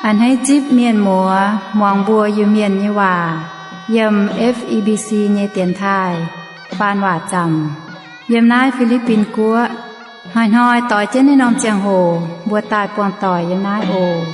A'hneiv zipv mienh muoz muangx mbuo Iu-Mienh nyei waac yiem F E B C nyei dienx taaih faan waac zaamc yiem naaiv Fi^li^bin Guoqv. Hnoi-hnoi doix jienv naaiv norm ziangh hoc mbuo daaih buangh doic yiem naaiv oc.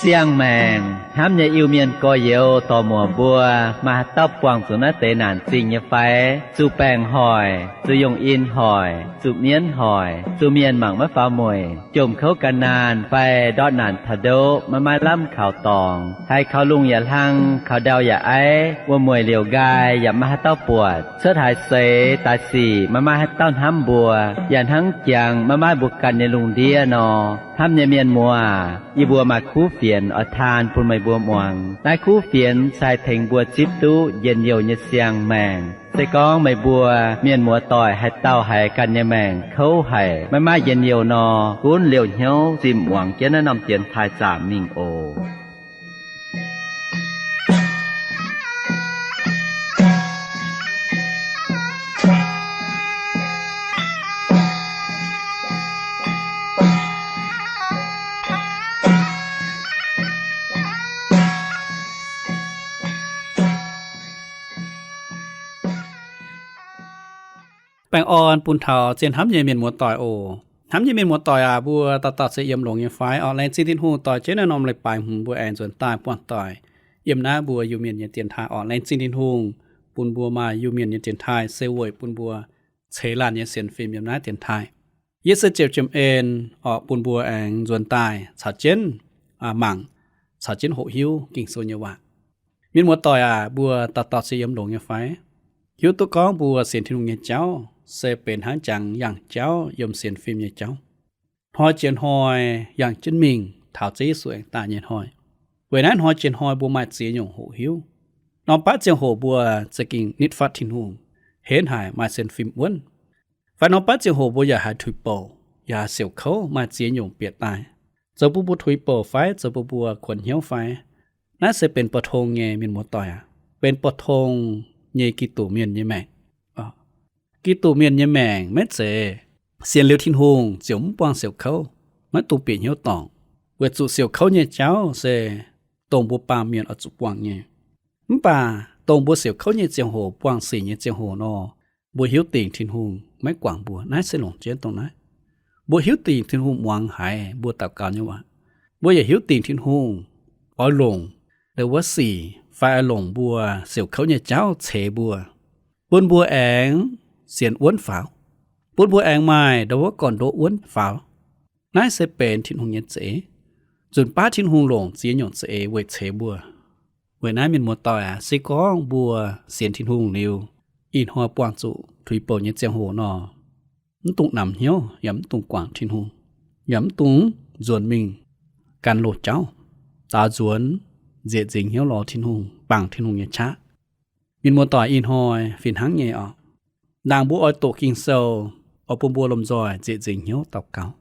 Siang-maengc hnamv nyei Iu-Mienh gorx-youz dorc-muoc mbuo, maaih haaix dauh buangh zuqc naaiv deix naanc zingh nyei fai? Zuqc baengc hoic, zuqc yungh in hoic, zuqc mienv hoic, zuqc mienh mangc maiv faaux mueic, jomc kouv gan naanh fai ndortv naanc taux ndoqv maiv maaih lamh kaux dorngx, haiz kaux lungh yaac hlang, kaux ndau yaac aiv, wuom-mueic liouc nqaai yaac maiv maaih haaix dauh buatc, cuotv haaix seix daaih sic maiv maaih haaix dauh hnamv mbuo, yaac hnangv jangx maiv maaih mbuo ganh nyei lungh ndiev nor. Hnamv nyei mienh muoz, yie mbuo maaih kuv fienx oix taan bun meih mbuo muangx. Naaiv kuv fienx se haih tengx mbuo zipv duqv njien-youh nyei siang-maengc. Se gorngv meih mbuo mienh muoz-doic haaix dauh haiz ganh nyei maengc kouv haic, maiv maaih njien-youh nor, gunv liouh hnyouv zimh muangx jienv naaiv norm dienx taaih zaamc mingh oc. Baengh orn bun taux zien hnamv nyei mienh muoz-doic oc. Hnamv nyei mienh muoz-doic aac, mbuo dauh dauh se yiem longx nyei fai? Orqc, laengz zingh Tin-Hungh doix jienv naaiv norm leiz-baaix hmz mbuo aengx nzuonx daaih buangh doic yiem naaiv mbuo Iu-Mienh nyei dienx taaih. Orqc, laengz zingh Tin-Hungh bun mbuo maaih Iu-Mienh nyei dienx taaih, se weic bun mbuo ceix laanh nyei sienx fim yiem naaiv dienx taaih. Yie se Ziepc Jiem En, orqc, bun mbuo aengx nzuonx daaih caux jienv mangc, caux jienv hoqc hiuv Ging-Sou nyei waac. Mienh muoz-doic aac, mbuo dauh dauh se yiem longx nyei fai? Hiuv duqv gorngv mbuo sienx Tin-Hungh nyei jauv se benx hnangv jangx yangh jauv yiem sienx fim nyei jauv. Hnoi jiex hnoi yangh jienv mingh taux Ziouv Yesu aengx daaih nyei hnoi. Weic naaiv hnoi jiex hnoi mbuo maaih ziex nyungc hoqc hiuv. Norm baav ziangh hoc mbuo za'gengh nitv fatv Tin-Hungh, henv haic maaih sienx fim wuonv. Fai norm baav ziangh hoc mbuo yaac haiz tuix bouc, yaac haiz siouc kouv, maaih ziex nyungc bieqc daaih. Zoux bun mbuo tuix bouc fai zoux bun mbuo kuonx hnyouv fai? Naaiv se benx pou-tong nyei, mienh muoz-doic aac, benx pou-tong nyei Giduc mienh nyei maengc. Giduc mienh nyei maengc maiv zeiz sienx liuz Tin-Hungh ziouc mv buangh siouc kouv, maiv dungx bieqc hnyouv dorngc, weic zuqc siouc kouv nyei jauv se dongh mbuo baamh mienh oix zuqc buangh nyei. Mv baac dongh mbuo siouc kouv nyei ziangh hoc, buangh sic nyei ziangh hoc nor, mbuo hiuv dingc Tin-Hungh maiv guangc mbuo. Naaiv se longc jienv dongh naaiv. Mbuo hiuv dingc Tin-Hungh muangx haiz mbuo daux gaux nyei waac. Mbuo yaac hiuv dingc Tin-Hungh oix longc ndau wuov sic fai oix longc mbuo siouc kouv nyei jauv ceix mbuo, bun mbuo aengx sienx wuonv faaux, bun mbuo aengx maaih ndau wuov gorn-ndoqv wuonv faaux. Naaiv se benx Tin-Hungh nyei za'eix. Nzunc baav Tin-Hungh longc ziex nyungc za'eix weic ceix mbuo. Weic naaiv mienh muoz-doic aac, se gorngv mbuo sienx Tin-Hungh liuz, ih hnoi buangh zuqc tuix bouc nyei ziangh hoc nor, mv dungx namx hnyouv, yaac mv dungx guangc Tin-Hungh, yaac mv dungx nzuonx mingh gan loz-jauv, daaux nzuonx nzieqc nzingx hnyouv lorz Tin-Hungh, bangc Tin-Hungh nyei qaqv. Mienh muoz-doic, ih hnoi fih hnangv nyei oc. Ndaangc mbuo oix doqc Ging-Sou, oix bun mbuo lomh nzoih nzieqc nzingx hnyouv daux gaux,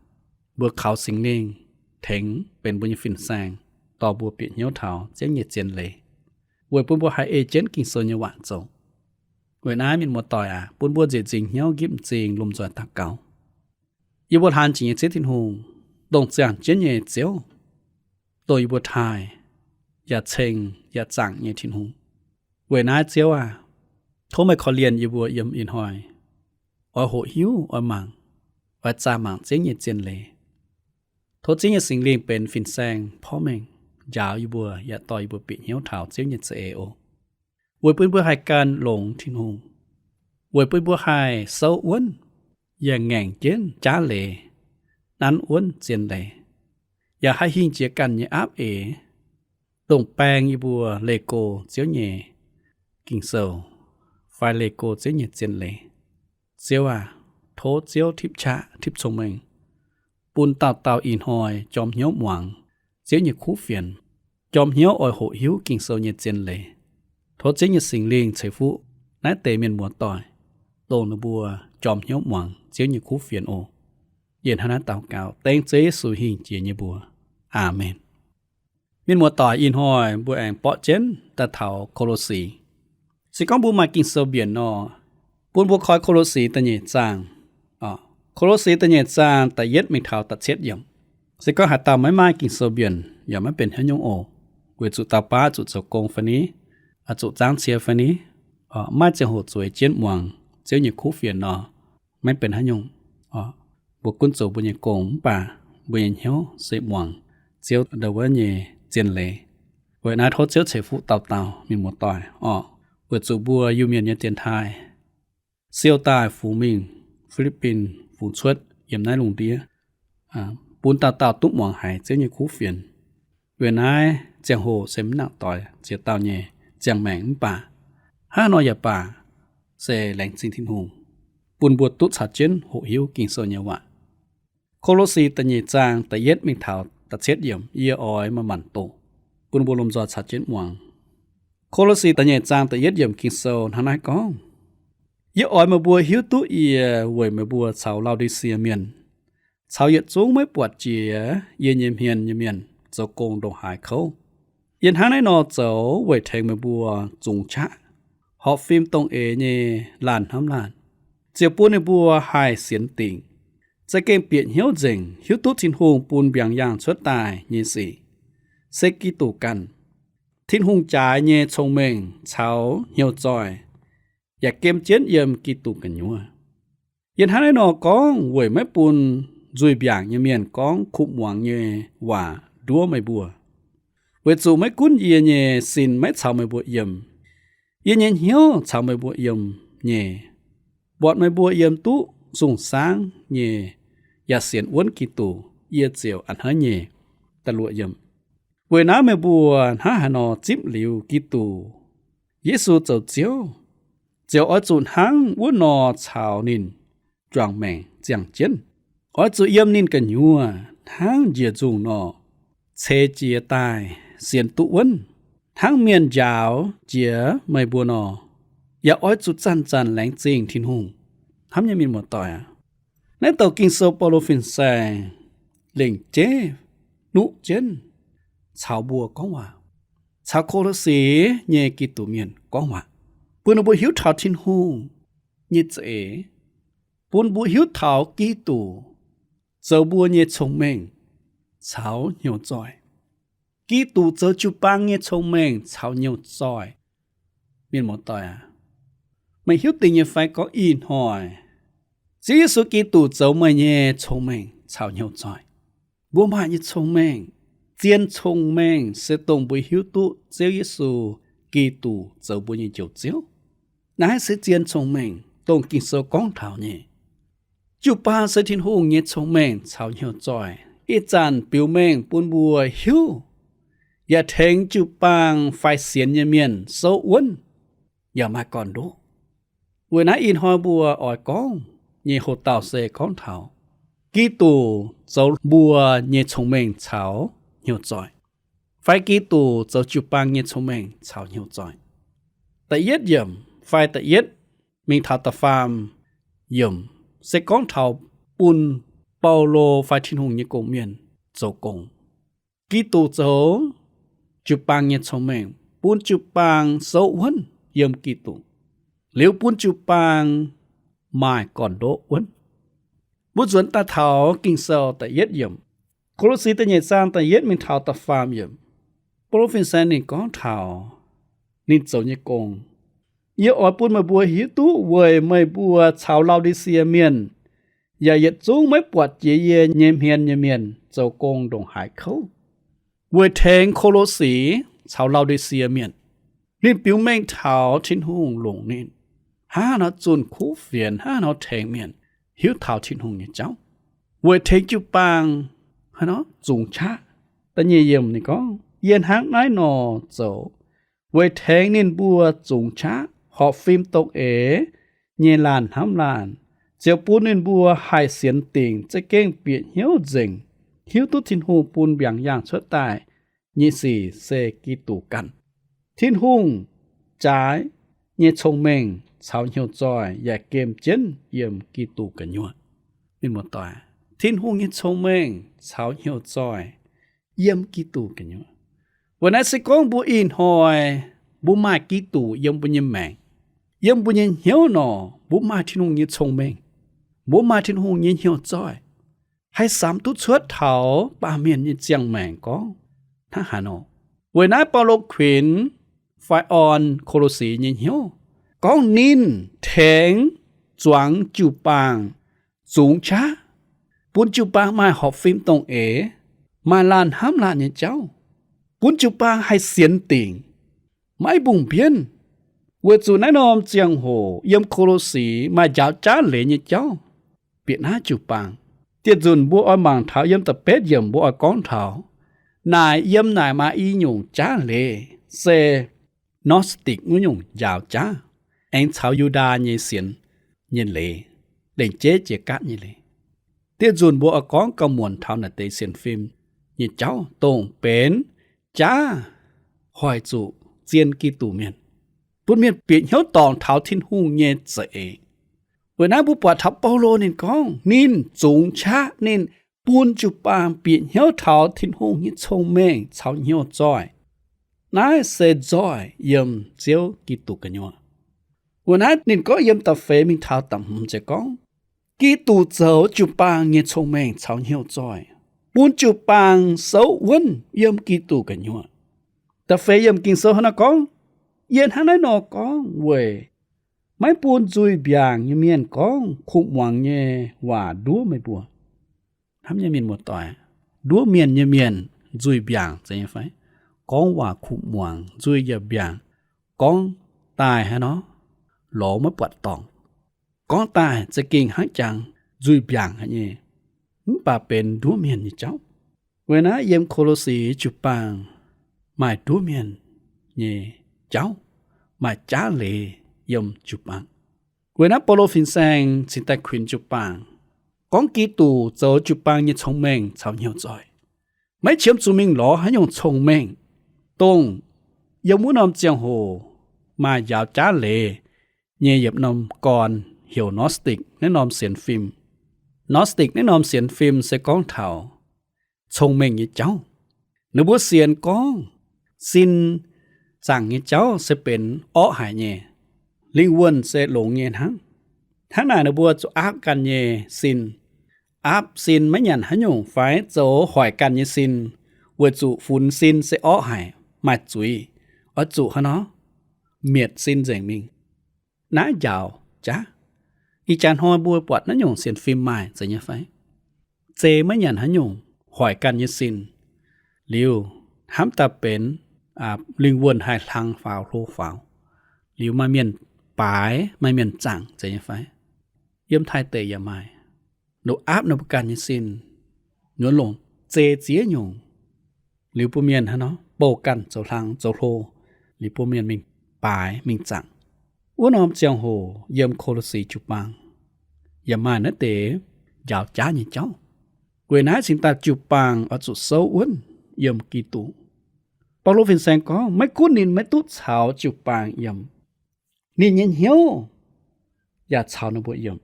mbuo kaux Singx Lingh tengx benx mbuo nyei fin-saeng, dorh mbuo bieqc hnyouv taux Ziouv nyei zien leiz, weic bun mbuo haih ei jienv Ging-Sou nyei waac zoux. Weic naaiv mienh muoz-doic aac, bun mbuo nzieqc nzingx hnyouv nqipv m'zing lomh nzoih daux gaux. Yie mbuo hlaang jiex nyei Ziouv Tin-Hungh, dongh ziangh jienv nyei Ziouv, dongh yie mbuo taaih, yaac ceng, yaac zaangc nyei Tin-Hungh. Weic naaiv Ziouv aah, tov meih korv-lienh yie mbuo yiem ih hnoi oix hoqc hiuv, oix mangc, oix zaah mangc Ziouv nyei zien leiz. Tov Ziouv nyei Singx Lingh benx fin-saeng porv mengh njaaux yie mbuo yaac dorh yie mbuo bieqc hnyouv taux Ziouv nyei za'eix oc. Weic bun mbuo haih gan longx Tin-Hungh, weic bun mbuo haih souv wuonv, yaac ngaengc jienv jaav leiz, nanv wuonv zien leiz, yaac haih hingh jiex ganh nyei aapv eix, dongh baeng yie mbuo leih go Ziouv nyei Ging-Sou fai leih go Ziouv nyei zien leiz. Ziouv aah, tov Ziouv tipv qaqv tipv cong-mengh, bun dauh dauh ih hnoi jorm hnyouv muangx Ziouv nyei kuv fienx, jorm hnyouv oix hoqc hiuv Ging-Sou nyei zien leiz. Tov Ziouv nyei Singx Lingh ceix fuqv naaiv deix mienh muoz-doic, dongh ninh mbuo jorm hnyouv muangx Ziouv nyei kuv fienx oc. Yie hnangv naaiv daux gaux dengv Ziouv Yesu hingh jiex nyei mbuox. Aamen. Mienh muoz-doic, ih hnoi mbuo aengx borqv jienv daaih taux Ko^lo^si. Se gorngv mbuo maaih Ging-Sou mbienc nor, bun mbuo koi Ko^lo^si da'nyeic zaang, Ko^lo^si da'nyeic zaang da'yietv mingh taux da'cietv yiemc. Se gorngv haaix dauh maiv maaih Ging-Sou mbienc yaac maiv benx haaix nyungc oc, weic zuqc dauh baav zuqc zoux gong fai ni, zuqc zaangv cie fai ni, maiv ziangh hoc zueiz jienv muangx Ziouv nyei kuv fienx nor, maiv benx haaix nyungc. Mbuo gunv zoux mbuo nyei gong mv baac mbuo nyei hnyouv se muangx Ziouv ndau wuov nyei zien leiz. Weic naaiv tov Ziouv ceix fuqv dauh dauh mienh muoz-doic oc, weic zuqc mbuo Iu-Mienh nyei dienx taaih siou daaih fungx mingh Fi^lipv^bin, fungx cuotv yiem naaiv lungh ndiev, bun dauh dauh duqv muangx haiz Ziouv nyei kuv fienx. Weic naaiv ziangh hoc se mv nangc doix ziex dauh nyei ziangh maengc mv baac hnangv nor yaac baac se laengz zingh Tin-Hungh bun mbuo duqv caux jienv hoqc hiuv Ging-Sou nyei waac. Ko^lo^si da'nyeic zaang da'yietv mingh taux da'cietv yiemc yie oix manc-manc doqc bun mbuo lomh nzoih caux jienv muangx. Ko^lo^si da'nyeic zaang da'yietv yiemc Ging-Sou hnangv naaiv gorngv, Yie oix meih mbuo hiuv duqv yie weic meih mbuo caux Lau^di^sie Mienh, caux yietc zungv maiv buatc jiex yie nyei hmien nyei mienh zoux gong ndongc haaix kouv. Yie hnangv naaiv nor zoux weic tengx meih mbuo zungx qaqv, horpc fim dongh eix nyei laanh hnamv laanh, ziouc bun ninh mbuo haih sienx dingc, za'gengh bieqc hnyouv nzengc, hiuv duqv Tin-Hungh bun mbiaangx yaangh cuotv daaih nyei sic se Giduc ganh. Tin-Hungh jaaix nyei cong-mengh caux hnyouv zoih yaac gem jienv yiem Giduc gu'nyuoz. Yie hnangv naaiv nor gorngv weic maiv bun nzuih mbiaangc nyei mienh gorngv kuv muangx nyei waac nduov meih mbuo. Weic zuqc maiv gunv yie nyei sin maiv caux meih mbuo yiem, yie nyei hnyouv caux meih mbuo yiem nyei. Buatc meih mbuo yiem duqv sung-saangv nyei yaac sienx wuonv Giduc, yie ziouc a'hneiv nyei. Da'luoqc yiemc. Weic naaiv meih mbuo hnangv haaix nor zipv liuz Giduc Yesu zoux Ziouv, ziouc oix zuqc hnangv wuov nor caux ninh juangc maengc ziangh jienv. Oix zuqc yiem ninh gu'nyuoz hnangv njiec nzungh nor, ceix jiez daaih sienx duqv wuonv, hnangv mienh njaaux jiex meih mbuo nor. Yaac oix zuqc zanc-zanc laengz zingh Tin-Hungh. Hnamv nyei mienh muoz-doic aac, naaiv douc Ging-Sou Baulo fin-saeng lengc jeiv nuqv jienv caux mbuo gorngv waac, caux Ko^lo^si nyei Giduc mienh gorngv waac, bun ninh mbuo hiuv taux Tin-Hungh nyei za'eix, bun mbuo hiuv taux Giduc zoux mbuo nyei cong-mengh caux hnyouv zoih. Giduc zoux jiu-baang nyei cong-mengh caux hnyouv zoih. Mienh muoz-doic aac, meih hiuv dingc nyei fai gorngv ih hnoi Ziouv Yesu Giduc zoux meih nyei cong-mengh caux hnyouv zoih? Mbuo maaih nyei cong-mengh, zien cong-mengh se dongh mbuo hiuv duqv Ziouv Yesu Giduc zoux mbuo nyei Njoux Ziouv. Naaiv se zien cong-mengh dongh Ging-Sou gorngv taux nyei. Jiu-baang se Tin-Hungh nyei cong-mengh caux hnyouv zoih. Ih zanc biux mengh bun mbuo hiuv, yaac tengx jiu-baang fai sienx nyei mienh souv wuonv, yaac maaih gorn-ndoqv. Weic naaiv ih hnoi mbuo oix gorngv nyei hoc-dauh se gorngv taux Giduc zoux mbuo nyei cong-mengh caux hnyouv zoih, fai Giduc zoux jiu-baang nyei cong-mengh caux hnyouv zoih. Da'yietv yiemc fai da'yietv mingh taux da'faam yiemc se gorngv taux bun Baulo fai Tin-Hungh nyei gong-mienh zoux gong. Giduc zoux jiu-baang nyei cong-mengh bun jiu-baang souv wuonv yiem Giduc, liuz bun jiu-baang maaih gorn-ndoqv wuonv. Mbuo nzuonx daaih taux Ging-Sou da'yietv yiemc, Ko^lo^si da'nyeic zaang da'yietv mingh taux da'faam yiemc. Baulo fin-saeng ninh gorngv taux ninh zoux nyei gong, Yie oix bun meih mbuo hiuv duqv weic meih mbuo caux Lau^di^sie Mienh yaac yietc zungv maiv buatc jiex yie nyei hmien nyei mienh zoux gong ndongc haaix kouv, weic tengx Ko^lo^si caux Lau^di^sie Mienh. Ninh biux mengh taux Tin-Hungh longc ninh hnangv nor zunh kuv fienx, hnangv nor tengx mienh hiuv taux Tin-Hungh nyei jauv, weic tengx jiu-baang hnangv nor zungx qaqv. Da'nyeic yiemc ninh gorngv, Yie hnangv naaiv nor zoux weic tengx ninh mbuo zungx qaqv, horpc fim dongh eix nyei laanh hnamv laanh, ziouc bun ninh mbuo haih sienx dingc, za'gengh bieqc hnyouv nzengc, hiuv duqv Tin-Hungh bun mbiaangx yaangh cuotv daaih nyei sic se Giduc ganh. Tin-Hungh jaaix nyei cong-mengh caux hnyouv zoih yaac gemh jienv yiem Giduc gu'nyuoz. Mienh muoz-doic, Tin-Hungh nyei cong-mengh caux hnyouv zoih yiem Giduc gu'nyuoz. Weic naaiv se gorngv mbuo ih hnoi mbuo maaih Giduc yiem mbuo nyei maengc, yiem mbuo nyei hnyouv nor, mbuo maaih Tin-Hungh nyei cong-mengh. Mbuo maaih Tin-Hungh nyei hnyouv zoih, haih samx duqv cuotv taux baamh mienh nyei ziangh maengc gorngv hnangv haaix nor. Weic naaiv Baulo kuinx fai orn Ko^lo^si nyei hnyouv gorngv ninh tengx zuangx jiu-baang zungx qaqv, bun jiu-baang maaih horpc fim dongh eix, maaih laanh hnamv laanh nyei jauv, bun jiu-baang haih sienx dingc, maiv mbungh mbienv. Weic zuqc naaiv norm ziangh hoc yiem Ko^lo^si maaih njaaux jaav leiz nyei jauv bieqc naaiv jiu-baang. Dieh nzunc mbuo oix mangc taux yiem da'betv yiemc mbuo oix gorngv taux naaic yiem naaic maaih i nyungc jaav leiz se Gnostic wuov nyungc njaaux jaav, aengx caux Yu^ndaa nyei sienx nyei leiz, lengc jeiv jiex gaatv nyei leiz. Dieh nzunc mbuo oix gorngv gauh muonc taux naaic deix sienx fim nyei jauv dongh benx jaav hoic zuqc zien Giduc mienh, bun mienh bieqc hnyouv dorngc taux Tin-Hungh nyei za'eix. Weic naaiv mbuo buatc taux Baulo ninh gorngv ninh zungx qaqv, ninh bun jiu-baang bieqc hnyouv taux Tin-Hungh nyei cong-mengh caux hnyouv zoih. Naaiv se nzoih yiem Ziouv Giduc gu'nyuoz. Weic naaiv ninh gorngv yiem da'feix mingh taux da'hmz ziouc gorngv, Giduc zoux jiu-baang nyei cong-mengh caux hnyouv zoih, bun jiu-baang souv wuonv yiem Giduc gu'nyuoz. Da'feix yiemc Ging-Sou hnangv naaiv gorngv, yie hnangv naaiv nor gorngv weic maiv bun nzuih mbiaangc nyei mienh gorngv kuv muangx nyei waac nduov meih mbuo. Hnamv nyei mienh muoz-doic, nduov mienh nyei mienh nzuih mbiaangc zeiz nyei fai? Gorngv waac kuv muangx, nzuih yaac mbiaangc, gorngv daaih haaix nor, lorz maiv buatc dorngc. Gorngv daaih za'gengh hnangv jangx nzuih mbiaangc haic nyei, mv baac benx nduov mienh nyei jauv. Weic naaiv yiem Ko^lo^si jiu-baang maaih nduov mienh nyei jauv, maaih jaav leiz yiem jiu-baang. Weic naaiv Baulo fin-saeng cingx daaih kuinx jiu-baang, gorngv Giduc zoux jiu-baang nyei cong-mengh caux hnyouv zoih. Maiv qiemx zuqc mingh lorz haaix nyungc cong-mengh, dongh yiem wuov norm ziangh hoc maaih njaaux jaav leiz nyei yietc norm gorn heuc Gnostic naaiv norm sienx fim. Gnostic naaiv norm sienx fim se gorngv taux cong-mengh nyei jauv. Ninh mbuo sienx gorngv sin zaangc nyei jauv se benx orqv haic nyei, lingh wuonh se longx nyei hnangv. Hnangv naaic ninh mbuo zuqc aapv ganh nyei sin, aapv sin maiv nyanc haaix nyungc fai zoux hoic ganh nyei sin, weic zuqc funx sin se orqv haic, maaih zuiz, oix zuqc haaix nor, mietc sin nzengc mingh. Naaiv njaaux jaav. Ih jaax hnoi mbuo buatc naaiv nyungc sienx fim maaih zeiz nyei fai? Zei maiv nyanc haaix nyungc, hoic ganh nyei sin, liuz hnamv daaih benx lingh wuonh haih hlang faaux hlo faaux, liuz maaih mienh baaix, maaih mienh zaangc zeiz nyei fai? Yiem Taiv deic yaac maaih, ninh aapv ninh mbuo ganh nyei sin, nzuonx longc zei ziex nyungc, liuz bun mienh haaix nor bouh ganh zoux hlang zoux hlo, liuz bun mienh mingh baaix mingh zaangc. Wuov norm ziangh hoc yiem Ko^lo^si jiu-baang yaac maaih naaiv deix njaaux jaav nyei jauv. Weic naaiv cingx daaih jiu-baang oix zuqc souv wuonv yiem Giduc. Baulo fin-saeng gorngv maiv gunv ninh maiv duqv caux jiu-baang yiem, ninh nyei hnyouv yaac caux ninh mbuo yiem.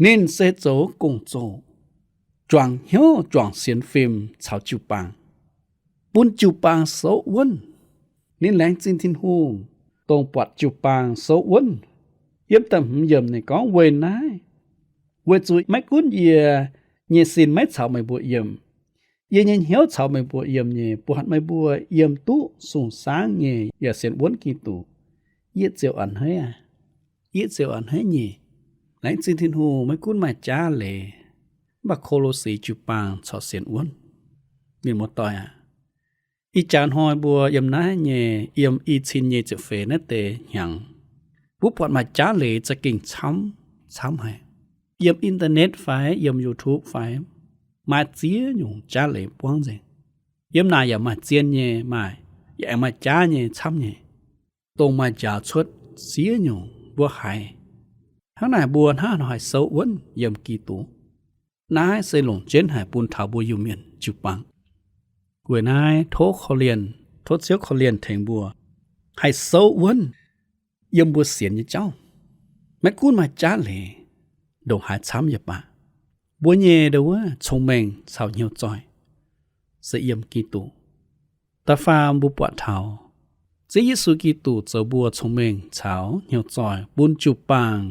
Ninh se zoux gong-zoh, juangc hnyouv juangc sienx fim caux jiu-baang, bun jiu-baang souv wuonv. Ninh laengz zingh Tin-Hungh, dongh buatc jiu-baang souv wuonv. Yiem da'hmz yiemc ninh gorngv, weic naaiv, weic zuqc maiv gunv yie nyei sin maiv caux meih mbuo yiem, yie nyei hnyouv caux meih mbuo yiem nyei, buatc meih mbuo yiem duqv sung-saangv nyei yaac sienx wuonv Giduc, yie ziouc a'hneiv aqv. Yie ziouc a'hneiv nyei. Laengz zingh Tin-Hungh, maiv gunv maaih jaav leiz, mv baac Ko^lo^si jiu-baang corc sienx wuonv. Mienh muoz-doic aac, ih jaax hnoi mbuo yiem naaiv nyei, yiem i cin nyei ziepc feix naaiv deix hnyangx, mbuo buatc maaih jaav leiz za'gengh camv, camv haic. Yiem internet fai yiem YouTube fai, maaih ziex nyungc jaav leiz buangv nzengc. Yiem naaic yaac maaih zien nyei, maaih, yaac aengx maaih jaav nyei camv nyei, dongh maaih njaaux cuotv ziex nyungc mbuo haiz. Hnangv naaic mbuo hnangv haaix nor haih souv wuonv yiem Giduc? Naaiv se longc jienv haic bun taux mbuo Iu-Mienh jiu-baang. Weic naaiv tov korv-lienh, tov Ziouv korv-lienh tengx mbuo haih souv wuonv yiem mbuo sienx nyei jauv. Maiv gunv maaih jaav leiz ndongc haaix camv yaac baac, mbuo nyei ndo wuov cong-mengh caux hnyouv zoih se yiem Giduc. Da'faam mbuo buatc taux Ziouv Yesu Giduc zoux mbuo cong-mengh caux hnyouv zoih bun jiu-baang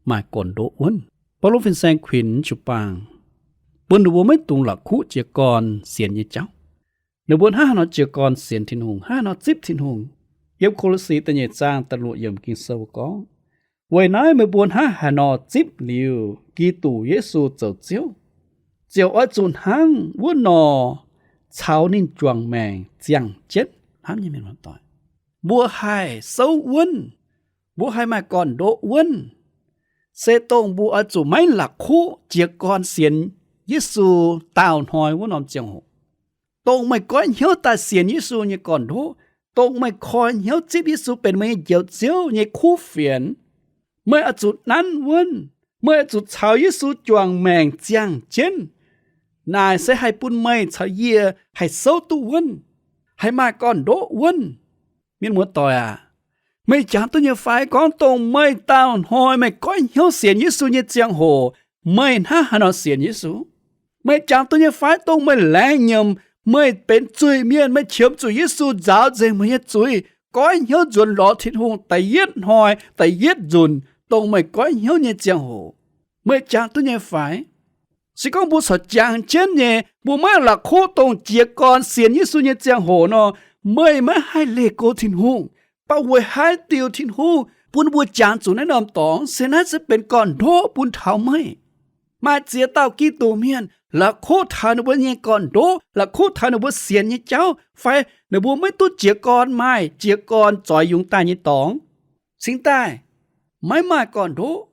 maaih gorn-ndoqv wuonv. Baulo fin-saeng kuinx jiu-baang bun ninh mbuo maiv dungx la'kuqv jiez gorn sienx nyei jauv. Ninh mbuo hnangv haaix nor jiez gorn sienx Tin-Hungh, hnangv haaix nor zipv Tin-Hungh? Yiem Ko^lo^si da'nyeic zaang da'luoqc yiemc Ging-Sou gorngv, weic naaiv meih mbuo hnangv haaix nor zipv liuz Giduc Yesu zoux Ziouv, ziouc oix zuqc hnangv wuov nor caux ninh juangc maengc ziangh jienv. Hnamv nyei mienh muoz-doic, mbuo haih souv wuonv, mbuo haih maaih gorn-ndoqv wuonv, se dongh mbuo oix zuqc maiv la'kuqv jiez gorn sienx Yesu daauh hnoi wuov norm ziangh hoc. Dongh meih goiv hnyouv daaih sienx Yesu nyei gorn-ndoqv, dongh meih koi hnyouv zipv Yesu benx meih nyei Njoux Ziouv nyei kuv fienx, meih oix zuqc nanv wuonv, meih oix zuqc caux Yesu juangc maengc ziangh jienv. Naaic se haih bun meih caux yie haih souv duqv wuonv, haih maaih gorn-ndoqv wuonv. Mienh muoz-doic aac, meih jangx duqv nyei fai gorngv dongh meih daauh hnoi meih goiv hnyouv sienx Yesu nyei ziangh hoc, meih hnangv haaix nor sienx Yesu? Meih jangx duqv nyei fai dongh meih laengz nyiemc, meih benx zuiz-mienh, meih qiemx zuqc Yesu nzaaux nzengc meih nyei zuiz, goiv hnyouv nzuonx lorz Tin-Hungh da'yietv hnoi da'yietv nzunc, dongh meih goiv hnyouv nyei ziangh hoc, meih jangx duqv nyei fai? Se gorngv mbuo corc jangx jienv nyei, mbuo maiv la'kuqv dongh jiez gorn sienx Yesu nyei ziangh hoc nor, meih maiv haih leih go Tin-Hungh. Baac weic haaix diuc Tin-Hungh bun mbuo jangx zuqc naaiv norm dorngx? Se naaiv se benx gorn-ndoqv bun taux meih. Maaih ziex dauh Giduc mienh la'kuqv taux ninh mbuo nyei gorn-ndoqv, la'kuqv taux ninh mbuo sienx nyei jauv, fai ninh mbuo maiv duqv jiez gorn maaih jiez gorn zoix yungz daaih nyei dorngx. Cingx daaih maiv maaih gorn-ndoqv.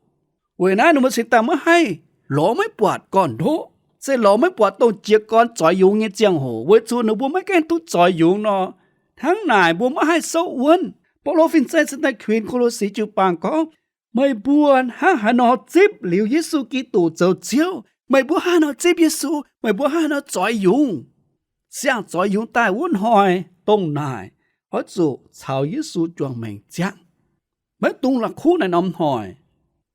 Weic naaiv ninh mbuo cingx daaih maiv haih lorz maiv buatc gorn-ndoqv, se lorz maiv buatc dongh jiez gorn zoix yungz nyei ziangh hoc, weic zuqc ninh mbuo maiv gaengh duqv zoix yungz nor. Hnangv naaic mbuo maiv haih souv wuonv. Baulo fin-saeng cingx daaih kuinx Ko^lo^si jiu-baang gorngv, meih mbuo hnangv haaix nor zipv liuz Yesu Giduc zoux Ziouv, meih mbuo hnangv haaix nor zipv Yesu, meih mbuo hnangv haaix nor zoix yungz, siang-zoix yungz daaih wuov hnoi, dongh naaic oix zuqc caux Yesu juangc maengc ziangh. Maiv dungx la'kuqv naaiv norm hnoi.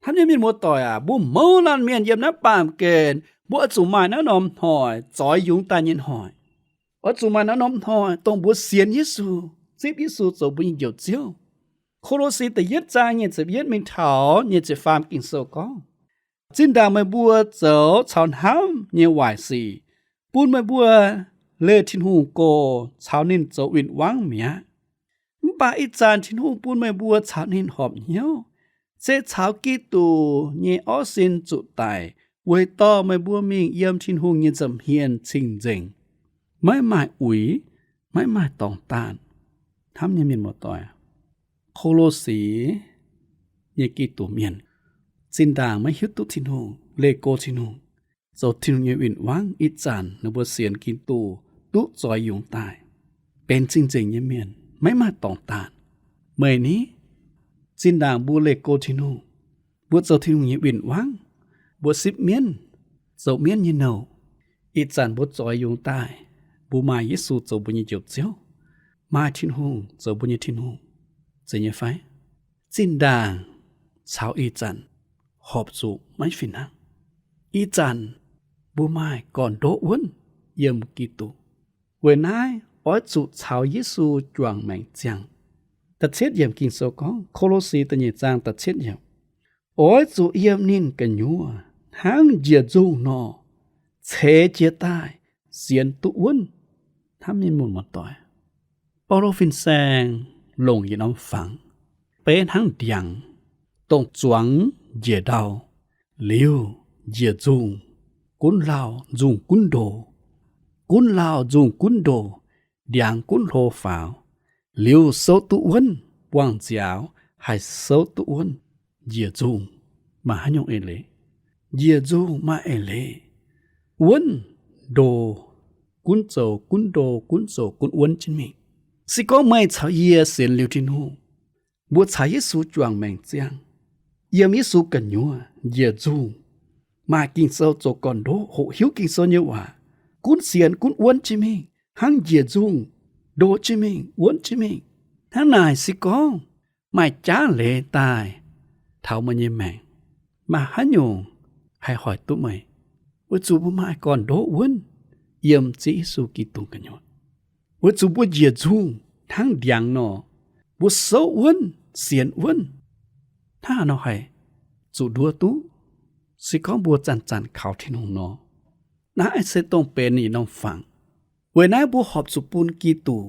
Hnamv nyei mienh muoz-doic aac, mbuo mouz laanh mienh yiem naaiv baamh gen, mbuo oix zuqc maaih naaiv norm hnoi zoix yungz daaih nyei hnoi. Oix zuqc maaih naaiv norm hnoi dongh mbuo sienx Yesu, zipv Yesu zoux mbuo nyei Njoux Ziouv. Ko^lo^si da'yietv zaang nyic ziepc yietv mingh taux nyic ziepc faam Ging-Sou gorngv, zinh ndaangc meih mbuo zoux caux hnamv nyei waaic sic, bun meih mbuo leih Tin-Hungh go caux ninh zoux win-wangv mi'aqv. Mv baac ih zanc Tin-Hungh bun meih mbuo caux ninh horpc hnyouv, se caux Giduc nyei orv sin zuqc daic, weic dorh meih mbuo mingh yiem Tin-Hungh nyei nza'hmien cing-nzengc, maiv maaih uix, maiv maaih dorngx daanh. Hnamv nyei mienh muoz-doic, Ko^lo^si nyei Giduc mienh zinh ndaangc maiv hiuv duqv Tin-Hungh, leih go Tin-Hungh, zoux Tin-Hungh nyei win-wangv. Ih zanc ninh mbuo sienx Giduc duqv zoix yungz daaih, benx cing-nzengc nyei mienh, maiv maaih dorngx daanh. Meih ni, zinh ndaangc mbuo leih go Tin-Hungh, mbuo zoux Tin-Hungh nyei win-wangv, mbuo sipv mienv, zoux mienv nyei nouh. Ih zanc mbuo zoix yungz daaih, mbuo maaih Yesu zoux mbuo nyei Njoux Ziouv, maaih Tin-Hungh zoux mbuo nyei Tin-Hungh, zeiz nyei fai? Zinh ndaangc caux ih zanc horpc zuqc maiv fih hnangv. Ih zanc mbuo maaih gorn-ndoqv wuonv yiem Giduc. Weic naaiv oix zuqc caux Yesu juangc maengc ziangh. Da'cietv yiemc Ging-Sou gorngv, Ko^lo^si da'nyeic zaang da'cietv yiemc, oix zuqc yiem ninh gu'nyuoz hnangv njiec nzungh nor, ceix jiez daaih sienx duqv wuonv. Hnamv nyei mienh muoz-doic, Baulo fin-saeng longc yietc norm fangx, beiv hnangv ndiangx, dongh zuangx njiec ndau, liuz njiec nzungh, gunv lauh nzungh gunv ndo, gunv lauh nzungh gunv ndo, ndiangx gunv hlo faaux, liuz souv duqv wuonv, buangh nziaaux haih souv duqv wuonv. Njiec nzungh maaih haaix nyungc eix leiz? Njiec nzungh maaih eix leiz. Wuonv ndo, gunv zoux gunv ndo, gunv zoux gunv wuonv jienv mingh. Se gorngv meih caux yie sienx liuz Tin-Hungh, mbuo caux Yesu juangc maengc ziangh, yiem Yesu gu'nyuoz njiec nzungh, maaih Ging-Sou zoux gorn-ndoqv, hoqc hiuv Ging-Sou nyei waac, gunv sienx gunv wuonv jienv mingh, hnangv njiec nzungh ndo jienv mingh, wuonv jienv mingh. Hnangv naaic se gorngv maaih jaav leiz daaih taux meih nyei maengc, maaih haaix nyungc haih hoic duqv meih? Weic zuqc mbuo maaih gorn-ndoqv wuonv yiem Ziouv Yesu Giduc gu'nyuoz. Weic zuqc mbuo njiec nzungh hnangv ndiangx nor, mbuo souv wuonv, sienx wuonv, hnangv haaix nor haih zuqc nduov duqv, Se gorngv mbuo zanc-zanc kaux Tin-Hungh nor, naaiv se dongh benx yietc norm fangx. Weic naaiv mbuo horpc zuqc bun Giduc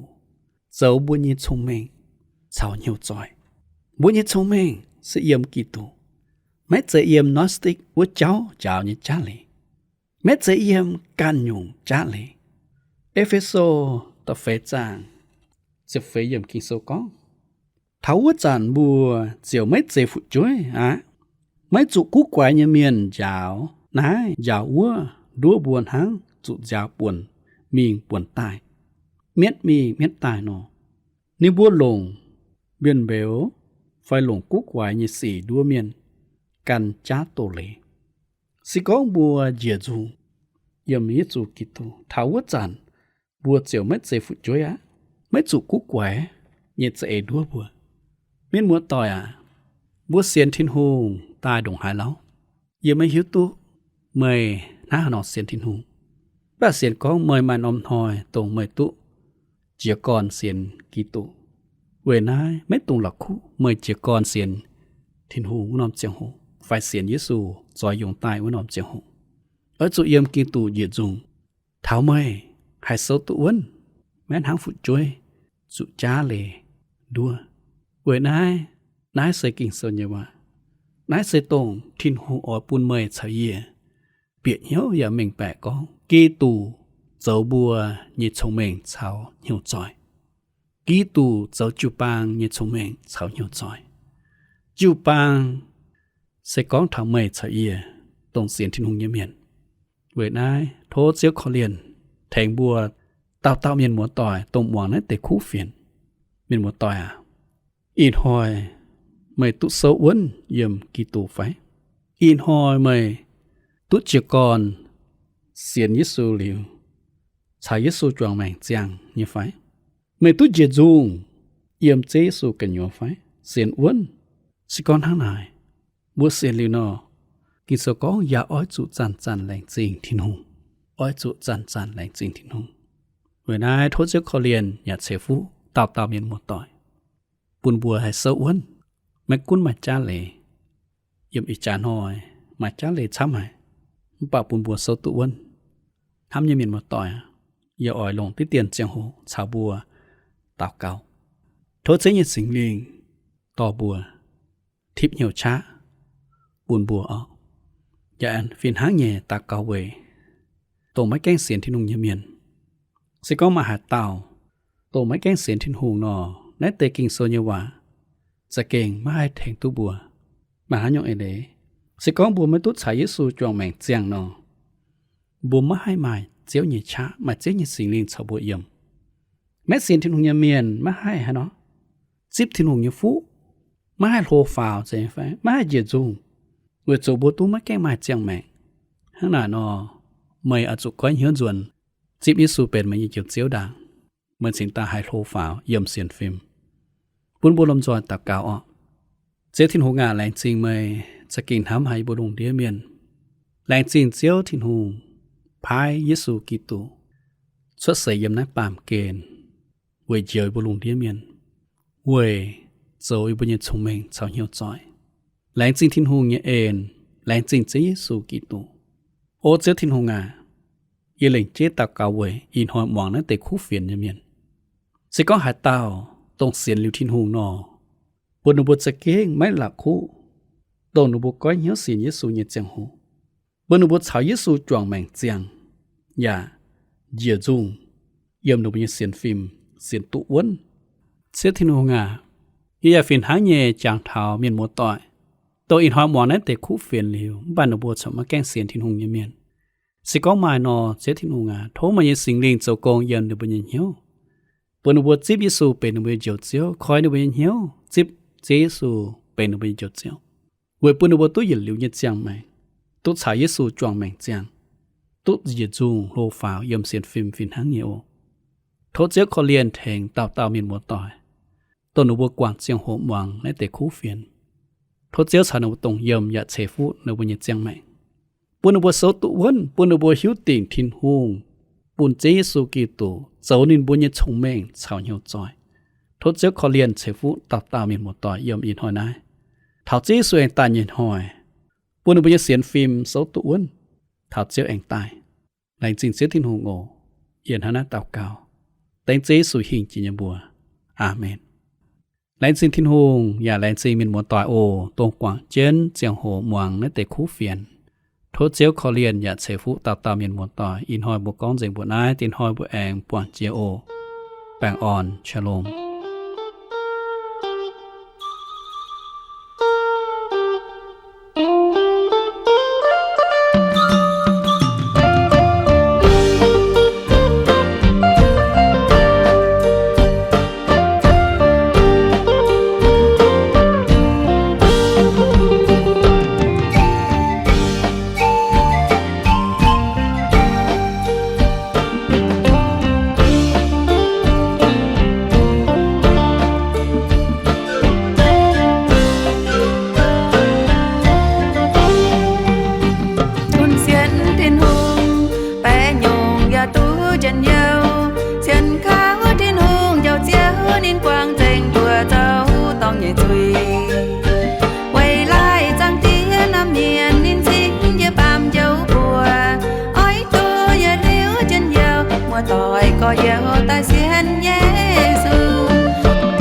zoux mbuo nyei cong-mengh caux hnyouv zoih. Mbuo nyei cong-mengh se yiem Giduc, maiv zeiz yiem Gnostic wuov jauv njaaux nyei jaav leiz, maiv zeiz yiem ganh nyungc jaav leiz. E^fe^so da'feix zaang ziepc feix yiemc Ging-Sou gorngv, taux wuov zanc mbuo ziouc maiv zeiz fu'jueiv aqv. Maiv zuqc guv guaix nyei mienh njaaux naaiv njaaux wuov nduov mbuo hnangv zuqc nziaaux buonc mingh buonc daaih, mietv mingh mietv daaih nor. Ninh mbuo longc mienh mbeux fai longc guv guaix nyei sic nduov mienh gan jaav doz-leiz. Se gorngv mbuo njiec nzungh yiem Yesu Giduc, taux wuov zanc mbuo ziouc maiv zeiz fu'jueiv aqv, maiv zuqc guv guaix nyei za'eix nduov mbuo. Mienh muoz-doic aac, mbuo sienx Tin-Hungh daaih ndongc haaix lauh? Yie maiv hiuv duqv meih hnangv haaix nor sienx Tin-Hungh. Mv baac sienx gorngv meih maaih norm hnoi dongh meih duqv jiez gorn sienx Giduc. Weic naaiv maiv dungx la'kuqv meih jiez gorn sienx Tin-Hungh wuov norm ziangh hoc fai sienx Yesu zoix yungz daaih wuov norm ziangh hoc. Oix zuqc yiem Giduc njiec nzungh. Taux meih haih souv duqv wuonv, maiv hnangv fu'jueiv zuqc jaav leiz nduov. Weic naaiv, naaiv se Ging-Sou nyei waac. Naaiv se dongh Tin-Hungh oix bun meih caux yie bieqc hnyouv yaac mengh baeqc gorngv Giduc zoux mbuo nyei cong-mengh caux hnyouv zoih. Giduc zoux jiu-baang nyei cong-mengh caux hnyouv zoih. Jiu-baang se gorngv taux meih caux yie dongh sienx Tin-Hungh nyei mienh. Weic naaiv tov Ziouv korv-lienh tengx mbuo dauh dauh mienh muoz-doic dongh muangx naaiv deix kuv fienx. Mienh muoz-doic aac, ih hnoi meih duqv souv wuonv yiem Giduc fai? Ih hnoi meih duqv jiez gorn sienx Yesu liuz, caux Yesu juangc maengc ziangh nyei fai? Meih duqv njiec nzungh yiem Ziouv Yesu gu'nyuoz fai? Sienx wuonv. Se gorngv hnangv naaic, mbuo sienx liuz nor, Ging-Sou gorngv yaac oix zuqc zanc-zanc laengz zingh Tin-Hungh. Oix zuqc zanc-zanc laengz zingh Tin-Hungh. Weic naaiv tov Ziouv korv-lienh yaac ceix fuqv dauh dauh mienh muoz-doic, bun mbuo haih souv wuonv. Maiv gunv maaih jaav leiz, yiem ih jaax hnoi maaih jaav leiz camv haic, mv baac bun mbuo souv duqv wuonv. Hnamv nyei mienh muoz-doic aac, yie oix longc diqv dien ziangh hoc caux mbuo daux gaux. Tov Ziouv nyei Singx Lingh dorh mbuo, tipv hnyouv qaqv bun mbuo orqc. Yaac fih hnangv nyei daux gaux weic dongh maiv gaengh sienx Tin-Hungh nyei mienh. Se gorngv maaih haaix dauh dongh maiv gaengh sienx Tin-Hungh nor, naaiv deix Ging-Sou nyei waac za'gengh maiv haih tengx duqv mbuo. Maaih haaix nyungc eix leiz? Se gorngv mbuo maiv duqv caux Yesu juangc maengc ziangh nor, mbuo maiv haih maaih Ziouv nyei qaqv, maaih Ziouv nyei Singx Lingh caux mbuo yiem. Maiv sienx Tin-Hungh nyei mienh maiv haih haaix nor zipv Tin-Hungh nyei fuqv, maiv haih hlo faaux zeiz fai maiv haih njiec nzungh, weic zuqc mbuo duqv maiv gaengh maaih ziangh maengc. Hnangv naaic nor, meih oix zuqc goiv hnyouv nzuonx zipv Yesu benx meih nyei Njoux Ziouv ndaangc, meih cingx daaih haih hlo faaux yiem sienx fim. Bun mbuo lomh nzoih daux gaux orqc. Ziouv Tin-Hungh aac, laengz zingh meih za'gengh hnamv haic yie mbuo lungh ndiev mienh. Laengz zingh Ziouv Tin-Hungh paaiv Yesu Giduc cuotv seix yiem naaiv baamh gen weic njoux yie mbuo lungh ndiev mienh, weic zoux yie mbuo nyei cong-mengh caux hnyouv zoih. Laengz zingh Tin-Hungh nyei en, laengz zingh Ziouv Yesu Giduc. O Ziouv Tin-Hungh aac, yie lengc jeiv daux gaux weic ih hnoi muangx naaiv deix kuv fienx nyei mienh. Se gorngv haaix dauh dongh sienx liuz Tin-Hungh nor, bun ninh mbuo za'gengh maiv la'kuqv dongh ninh mbuo goiv hnyouv sienx Yesu nyei ziangh hoc, bun ninh mbuo caux Yesu juangc maengc ziangh, yaac njiec nzungh yiem ninh mbuo nyei sienx fim, sienx duqv wuonv. Ziouv Tin-Hungh aac, yie yaac fih hnangv nyei jangx taux mienh muoz-doic, dongh ih hnoi muangx naaiv deix kuv fienx liuz, mv baac ninh mbuo corc maiv gaengh sienx Tin-Hungh nyei mienh. Se gorngv maaih nor, Ziouv Tin-Hungh aac, tov meih nyei Singx Lingh zoux gong yiem ninh mbuo nyei hnyouv, bun ninh mbuo zipv Yesu benx ninh mbuo nyei Njoux Ziouv, koi ninh mbuo nyei hnyouv zipv Ziouv Yesu benx ninh mbuo nyei Njoux Ziouv, weic bun ninh mbuo duqv yietc liuz nyei ziangh maengc, duqv caux Yesu juangc maengc ziangh, duqv njiec nzungh hlo faaux yiem sienx fim fih hnangv nyei oc. Tov Ziouv korv-lienh tengx dauh dauh mienh muoz-doic, dongh ninh mbuo guangc ziangh hoc muangx naaiv deix kuv fienx. Tov Ziouv caux ninh mbuo dongh yiem yaac ceix fuqv ninh mbuo nyei ziangh maengc, bun ninh mbuo souv duqv wuonv, bun ninh mbuo hiuv dingc Tin-Hungh, bun Ziouv Yesu Giduc zoux ninh mbuo nyei cong-mengh caux hnyouv zoih. Tov Ziouv korv-lienh ceix fuqv dauh dauh mienh muoz-doic yiem ih hnoi naaiv. Taux Ziouv Yesu aengx daaih nyei hnoi, bun ninh mbuo nyei sienx fim souv duqv wuonv taux Ziouv aengx daaih. Laengz zingh Ziouv Tin-Hungh oc. Yie hnangv naaiv daux gaux dengv Ziouv Yesu hingh jiex nyei mbuox. Aamen. Laengz zingh Tin-Hungh yaac laengz zingh mienh muoz-doic oc, dongh guangc jienv ziangh hoc muangx naaiv deix kuv fienx. Tov Ziouv korv-lienh yaac ceix fuqv dauh dauh mienh muoz-doic. Ih hnoi mbuo gorngv nzengc mbuo naaiv, dingc hnoi mbuo aengx buangh jiex oc. Baengh orn, Shalom. Bun sienx Tin-Hungh, baeqc nyungc yaac duqv njien-youh. Sienx kaux Tin-Hungh Njoux Ziouv, ninh guangc nzengc mbuo zoux dorngc nyei zuiz. Weic laaih Zaangc Diex naamh mienh, ninh cingx jiez baamh njoux mbuo. Oix duqv yietc liuz njien-youh, muoz-doic gorx-youz daaih sienx Yesu.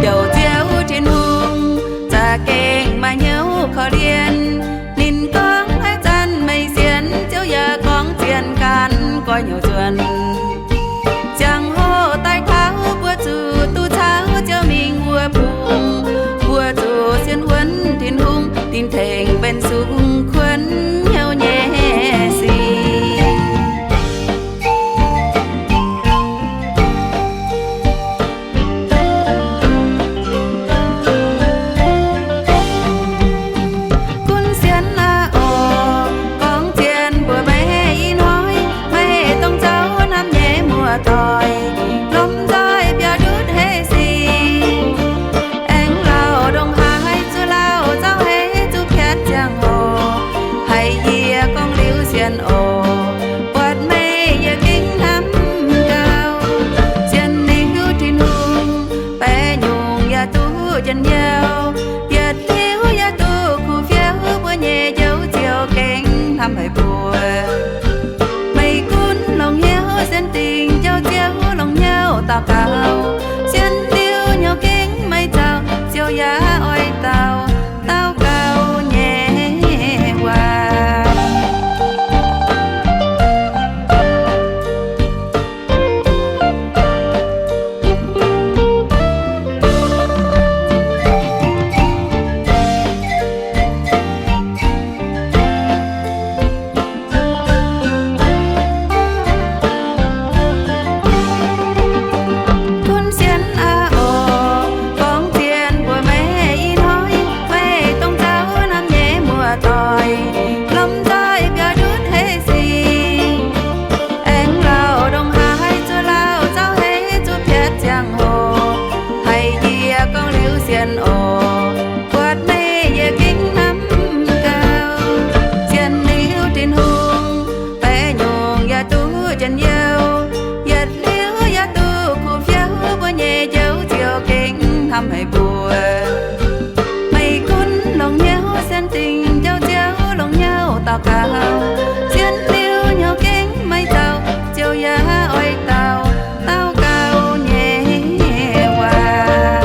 Njoux Ziouv Tin-Hungh za'gengh maaih hnyouv korv-lienh. Ninh gorngv haaix zanc meih sienx Ziouv yaac gorngv zien gan goiv hnyouv nzuonx. Ziangh hoc daaih taux mbuo zuqc duqv caux Ziouv mingh wuov bung. Mbuo zuqc sienx wuonv Tin-Hungh, ninh tengx benx sung kuonx hnyouv nyei sic. Gunv sienx aqv oc, gorngv zien mbuox meih ih hnoi, meih dongh zaux hnamv nyei muoz-doic, lomh nzoih biaux ndutv hec sic. Aengx lauh ndongc haaix zuqc lauh zaux heix zuqc piatv ziangh hoc. Haiz yie gorngv liuz sienx oc, buatc meih yie gengh hnamv gauh. Sienx liuz Tin-Hungh, baeqc nyungc yaac duqv njien-youh. Yietc liuz yaac duqv kuv fiouv mbuo nyei Njoux Ziouv gengh hnamv haic mbuo. Meih gunv longc hnyouv sienx dingc Njoux Ziouv, longc hnyouv daux gaux. Sienx liuz hnyouv gengh maiv zaux, Ziouv yaac oix daux daux gaux nyei waac. Gunv sienx aqv oc, gorngv zien mbuox meih ih hnoi, meih dongh zaux hnamv nyei muoz-doic, lomh nzoih biaux ndutv hec sic. Aengx lauh ndongc haaix zuqc lauh zaux heix zuqc piatv ziangh hoc. Haiz yie gorngv liuz sienx oc, buatc meih yie gengh hnamv gauh. Sienx liuz Tin-Hungh, baeqc nyungc yaac duqv njien-youh. Yietc liuz yaac duqv kuv fiouv mbuo nyei Njoux Ziouv gengh hnamv haic mbuo. Meih gunv longc hnyouv sienx dingc Njoux Ziouv, longc hnyouv daux gaux. Sienx liuz hnyouv gengh maiv zaux, Ziouv yaac oix daux daux gaux nyei waac.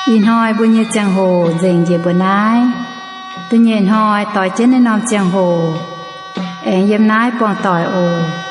Ih hnoi mbuo nyei ziangh hoc nzengc njiec mbuo naaiv. Da'nyeic hnoi doix jienv naaiv norm ziangh hoc, aengx yiem naaiv buangh doic oc.